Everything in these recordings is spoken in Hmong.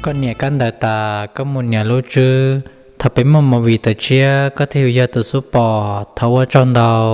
Koj niam kab ntawv tas, koj mus niam lub tswb. Thaum peb muaj movie tawm tshiab, koj thiaj yuav yog tus xub pom. Thov ua tsaug ntau.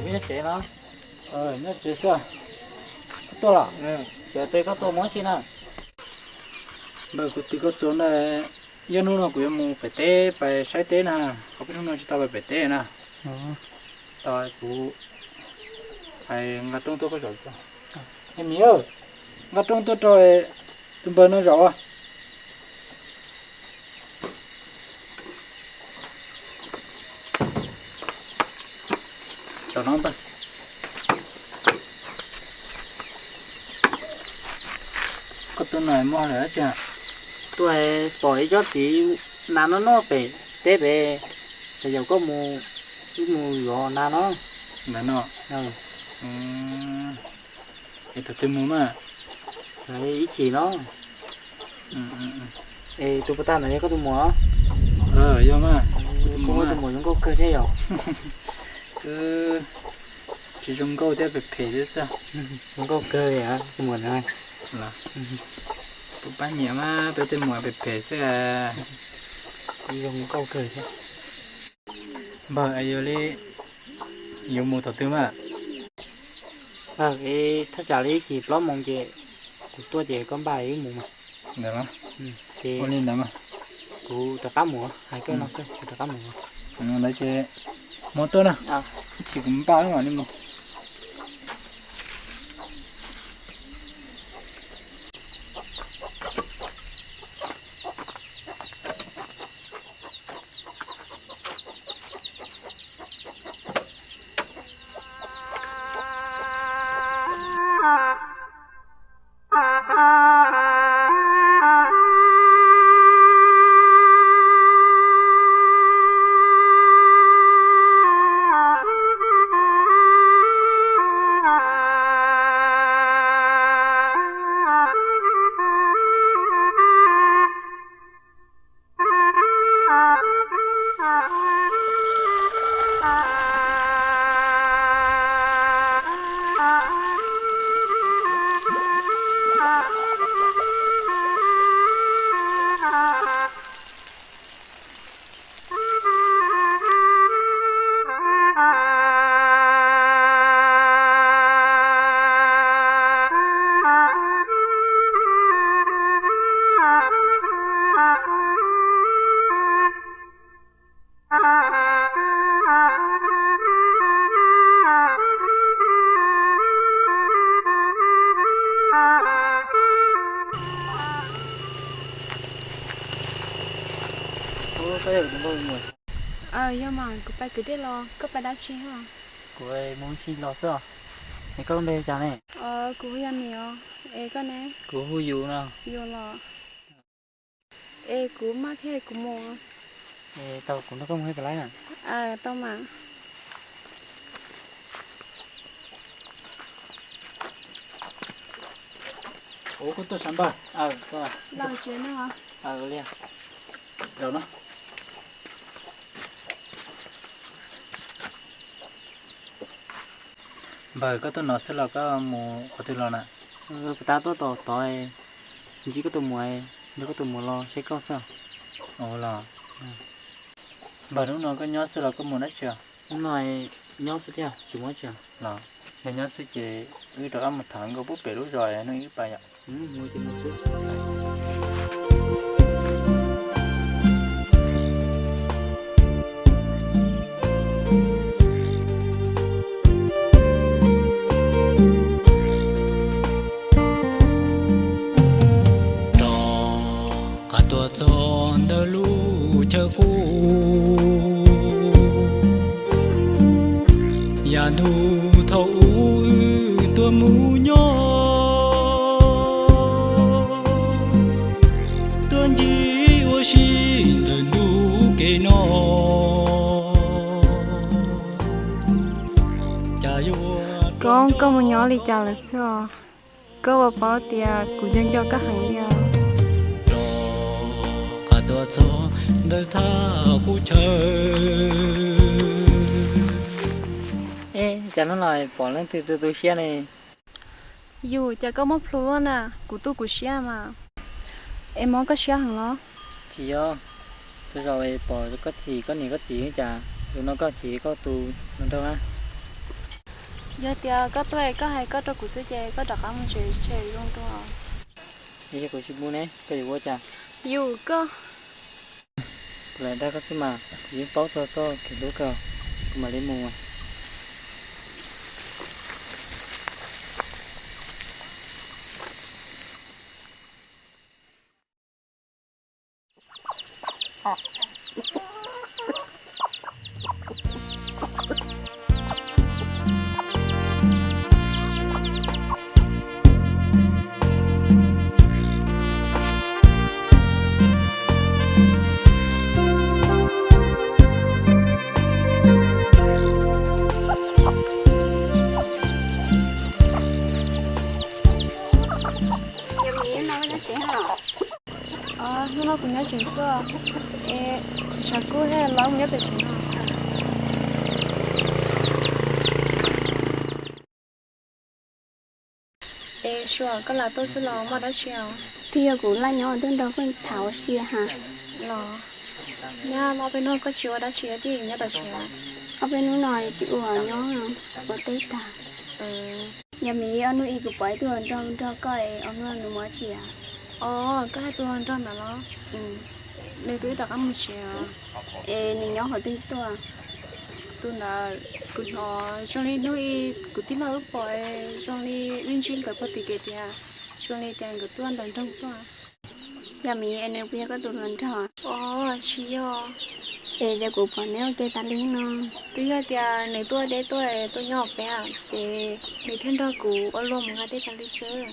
Nyob tsev no. Nyob tsev xwb. Koj tuaj los? Ces koj tuaj mus ua dab tsi na? Npawg, kuv tis koj txuas na, ib hnub no kuv yuav mus pem teb pais saib teb na, qhov peb hnub no tsis tau pais pem teb na. Tau, kuv hais nqa rooj tuaj koj zaum. Miv, nqa rooj tuaj rau tus npawg no zaum. Zaum no npawg. Koj tuaj no muaj hauj lwm dab tsi? Tuaj pom ib tsob txiv nas noj noj pem teb pem, xyov yog koj mus, wb mus yuav nas no. Nas no. Es thaum twg mus mas? Ib chim no. Es tus puas tag ntawd yog koj tus muam? Yog mas. Koj muaj tus muam zoo nkauj kawg thiab yom? Tsis zoo nkauj thiab, phem phem thiab xwb. Zoo nkauj kawg li tus muam na. Kuv pab nyiam mas peb tej muam phem phem xwb. Zoo nkauj kawg thiab. Npawg, es yog li yuav mus thaum twg mas? Thaj tsam li ib chim plaub moos ces kuv tuaj ces koj npaj wb mus mas. Ntawd los? Ces ua li ntawd mas. Kuv rov qab mus, hais koj no xwb, kuv rov qab mus. Ntawd ces hmo tuaj na, ib chim kuv npaj mam li mus. Yog mas, kuv pais kwv dej los, koj pais dab tsi os? Kuv mus ib chim los xwb os. Es koj lub npe hu cas ne? Kuv hu Yog Nim os, es koj ne? Kuv hu Yus no. Yus los? Es kuv maj thiab, kuv mus. Es tau, kuv nrog koj mus thiab puas laib na? Tau mas. Ua koj tuaj sav npawg. Los tsev no. Li no. Npawg, koj tuaj no xwb los koj mus qhov twg los na? Puas tab tuaj tom tod, ntsib koj tus muam, nrog koj tus muam los saib koj xwb. Ua los. Npawg, hnub no koj nyob xwb los koj mus dab tsi? Hnub no nyob xwb thiab tsis mus dab tsi. Los yog nyob xwb ces wb rov qab mus tham nkauj pub pem lub zos no wb pais yom. Mus ces mus xwb. Koj mus nyob li cas lawm xwb os? Koj puas paub tias kuv nco nco koj heev li os. Rov qab tuaj txog ntawm thaj qub chaw. Ej, cas hnub no pom leej twg tu tu siab ne? Yus, cas koj muaj plhu luaj na, kuv tu kuv siab mas. Es mob koj siab heev los? Tsis yog, txhua zaus pom koj chim koj niam koj txiv cas zaum no koj chim koj tus hluas nraug na. Yog tias koj tuaj es koj hais koj rau kuv xwb ces koj rov qab mus tsev tsev zoo dua. Yog kuv tsis mus ne, koj yuav ua cas? Yus, koj. Kuv lam dag koj xwb mas, kuv yeej paub txog txoj kev hlub koj, kuv mam li mus. Yog Mim, hnub no koj nyob tsev os? Hnub no kuv nyob tsev xwb. Es tsis tshav kub thiab los mus nyob pem tsev no. Es Sua, koj lam tuaj xwb los muaj dab tsi os? Twb yog kuv laj nyob tuaj nrog koj tham ua si ha. Los, nyob ob peb hnub koj tsis ua dab tsi thiab nyob tom tsev? Ob peb hnub no tsis ua, nyob ua teb tag. Yog Mim, ob hnub ib kuv pom ib tug hluas nraug nrog koj es ob hnub no nws mus dab tsi? Os, koj hais tus hluas nraug ntawd los? Nws twb rov qab mus tsev os. Es nws nyob qhov twg tuaj? Tus ntawd kuv hnov zoo li hnub ib kuv tij laug wb pom zoo li wb ntsib nkawd puag tim kev tias zoo li tias nkawd tuaj nram nroog tuaj. Yog Mim, es nws puas yog koj tus hluas nraug? Os, tsis yog. Es cas kuv pom neb ua ke tas li no? Twb yog tias nws tuaj deb tuaj tuaj nyob peb, ces nws thiaj nrog kuv ua luag mus nqa dej tas li xwb.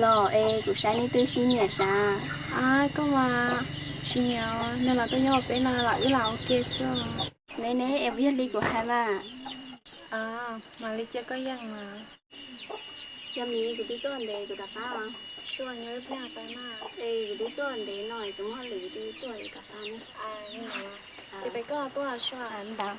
Los es kuv saib neb twb sib nyiam sav. Ab, koj mas tsis nyiam, nws los tuaj nyob peb no los wb lam ua ke xwb. Neb neb es puas yog li kuv hais mas? Mam li cia koj yeej mas. Yog Mim, kuv twb tuaj ntev kuv rov qab os. Sua, nyob wb pliag pais mas. Es kuv twb tuaj ntev no es tsis muaj hauj lwm, kuv twb tuaj es rov qab ne. Ces pem koj tuaj Sua. Ntawd.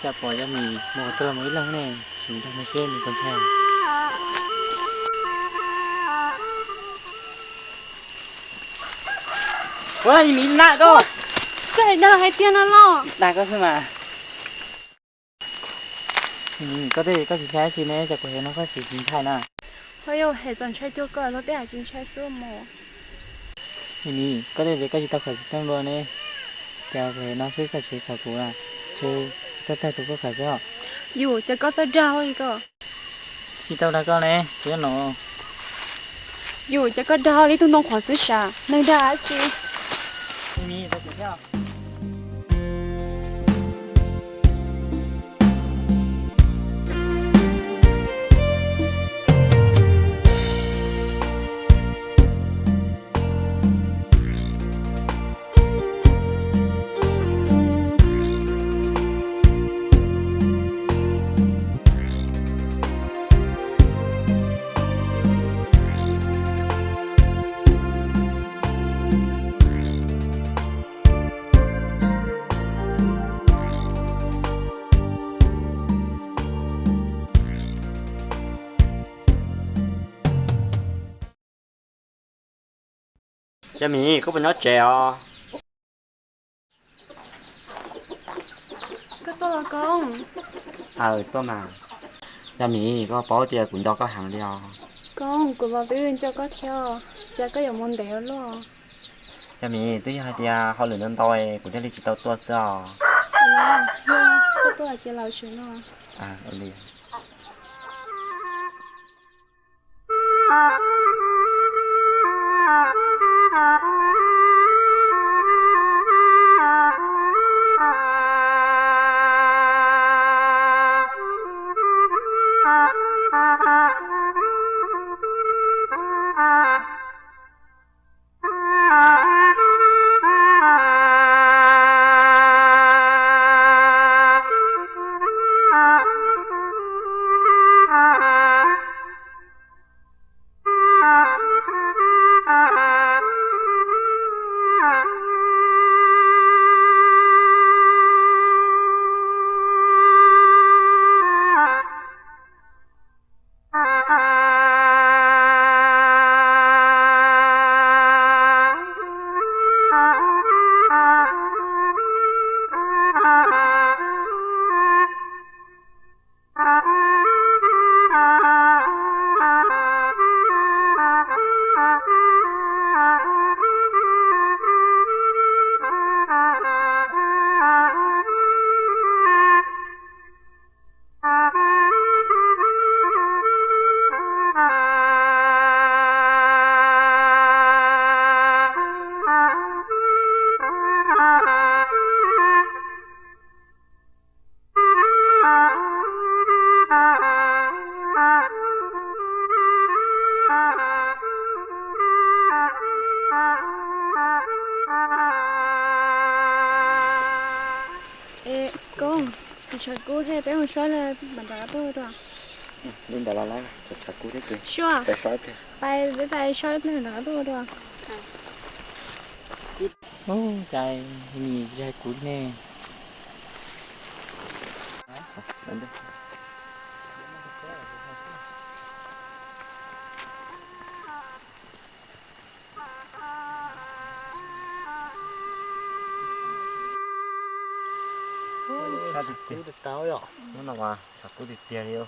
Cas pom Yaj Mim mus qhov twg los mus ib leeg ne, tsis nrog nws seb nws puas ntshai. Ua Yaj Mim, na koj. Koj hais dag hais tiag no los? Dag koj xwb mas. Yaj Mim, koj tej koj tsis ntshai dab tsi ne, cas kuv hais no koj tsis ntshai na? Ho yog hais txaus ntshai cuag koj luag tej hais tsis ntshai xwb mos. Yaj Mim, koj tej koj tsis tau khaws xov tooj dua ne, cas kuv hais no xwb koj tsis khaws kuv na, tsuas tau tag tus koj khaws xwb os. Yus, cas koj txawj dag li koj? Tsis tau dag koj ne, kuv nyob no. Yus, cas koj dag li tug ntoo qhuav xwb sav, neeg dag dab tsi? Yaj Mim, tau kuv thiab. Yaj Mim, koj puas nyob tsev os? Koj tuaj los koob? Aws, tuaj mas. Yaj Mim, koj paub tias kuv nco koj heev li os. Koob, kuv los twb nco koj thiab, cas koj yuav mus ntev ua luaj? Cov mis, twb yog hais tias hauj lwm ntau ntau, kuv thiaj li tsis tau tuaj xwb os. Koj tuaj ces los tsev no. Es koob, tsis tshav kub thiab, peb mus saib mam rov qab tuaj dua. Li ntawd los lawm, tsis tshav kub thiab ces Suab, peb pais saib ib pliag rov qab tuaj dua. Ub, cas nim yog kuv ne. Tshav kub tiag tiag li.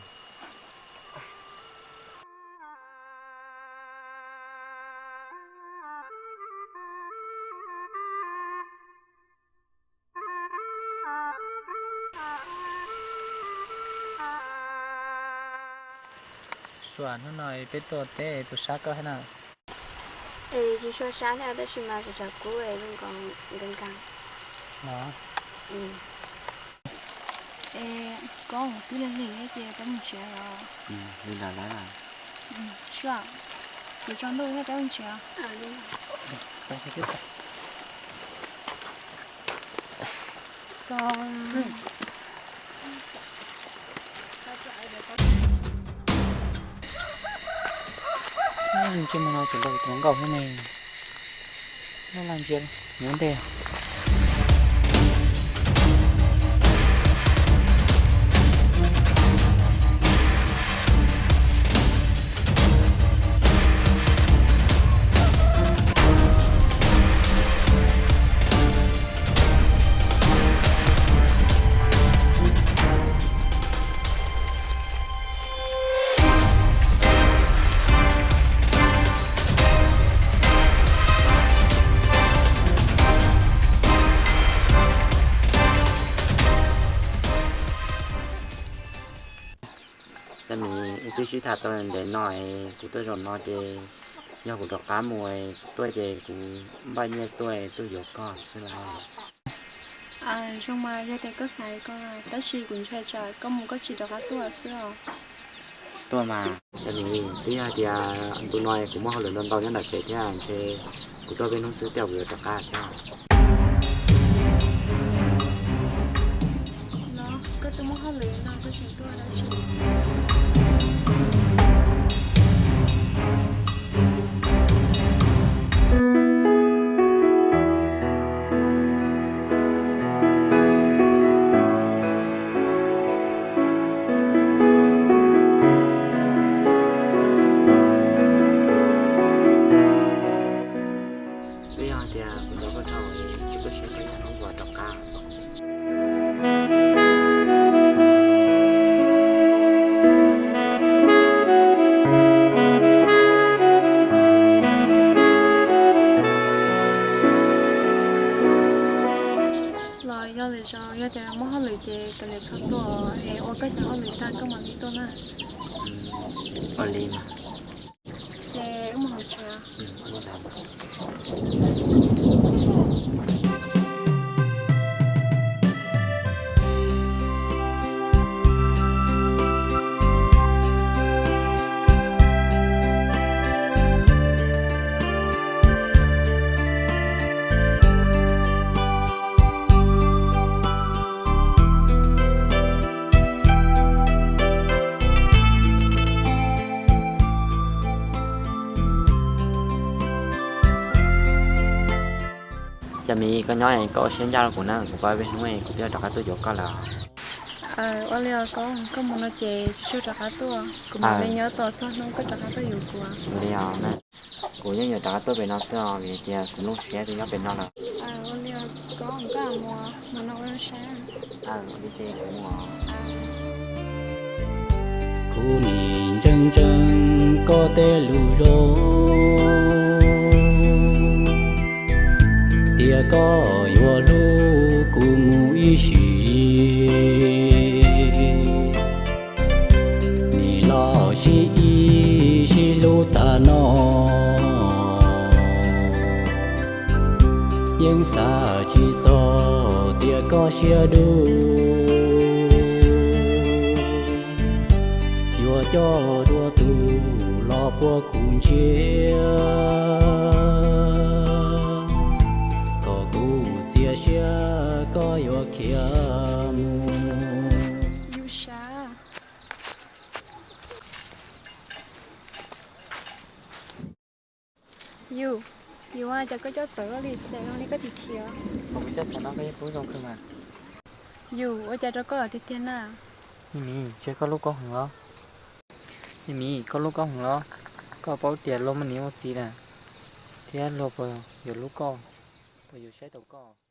Suab, hnub no peb tuaj teb puas sab koj thiab na? Es tsis tshua sab thiab tab sis mas tshav kub zoo nkaus nkees nkees. Es koob, twb lig lig thiab ces peb mus tsev os. Li ntawd lawm. Suab, kuv tsaus ntuj thiab, peb mus tsev os. Tsis mus no ces los tuav nkauj thiab ne. Laj laj ntsia nyob ntej. Cov mis, wb twb sib tham tau ntev no, kuv tuaj zaum no ces yog kuv rov qab mus, tuaj ces kuv npaj nyiaj tuaj, tuaj yuav koj xwb lauj. Zoo mas yog tias koj xav ko, tab sis kuv ntshai tsam koj mus koj tsis rov qab tuaj xwb os. Tuaj mas, cov mis, twb yog hais tias ntu no kuv muaj hauj lwm ntau ntau nyob nram tsev thiab, ntshe kuv tuaj peb hnub xwb tej zaum kuv yuav rov qab thiab. Los, koj twb muaj hauj lwm no koj tseem tuaj dab tsi? Twb yog hais tias kuv nco koj dhau, Ces muaj hauj lwm ces kav liam txhob tuaj es ua koj cov hauj lwm tag koj mam li tuaj na. Ua li mas. Ces wb mus hauv tsev. Cov Miv, koj nyob koj ua siab ncaj rau kuv na, kuv pab peb hnub kuv twb rov qab tuaj yuav koj lawm. Ua li os Koob, koj mus no ces tsis tshua rov qab tuaj, kuv mam li nyob tos txog hnub koj rov qab tuaj yuav kuv. Ua li os, kuv yeej yuav rov qab tuaj pem no xwb os, vim tias kuv lub siab twb nyob pem no lawm. Ua li os Koob, koj mus, mus no ua zoo saib. Kuv nim ntseeg ntseeg koj tej lus zoo, tias koj yuav hlub kuv mus ib sim. Nim los sib ib sib hlub tas no, yeej xav tsis txog tias koj siab dub, yuav coj dua tus los puag kuv ntsiab, kom kuv txias siab koj yuav khiav mus. Yus, yus ua cas koj coj txawv luaj li, txawv zoo li koj tus thiab. Kuv coj txawv no koj yeej pub zoo kawg mas. Yus, ua cas rau koj tiag tiag na. Yus Miv, ntshe koj hlub Koob heev los? Yus Miv, koj hlub Koob heev los? Koj paub tias luag muaj niam muaj txiv lawm, thiab luag puas yuav hlub koj, puas yuav saib taus koj?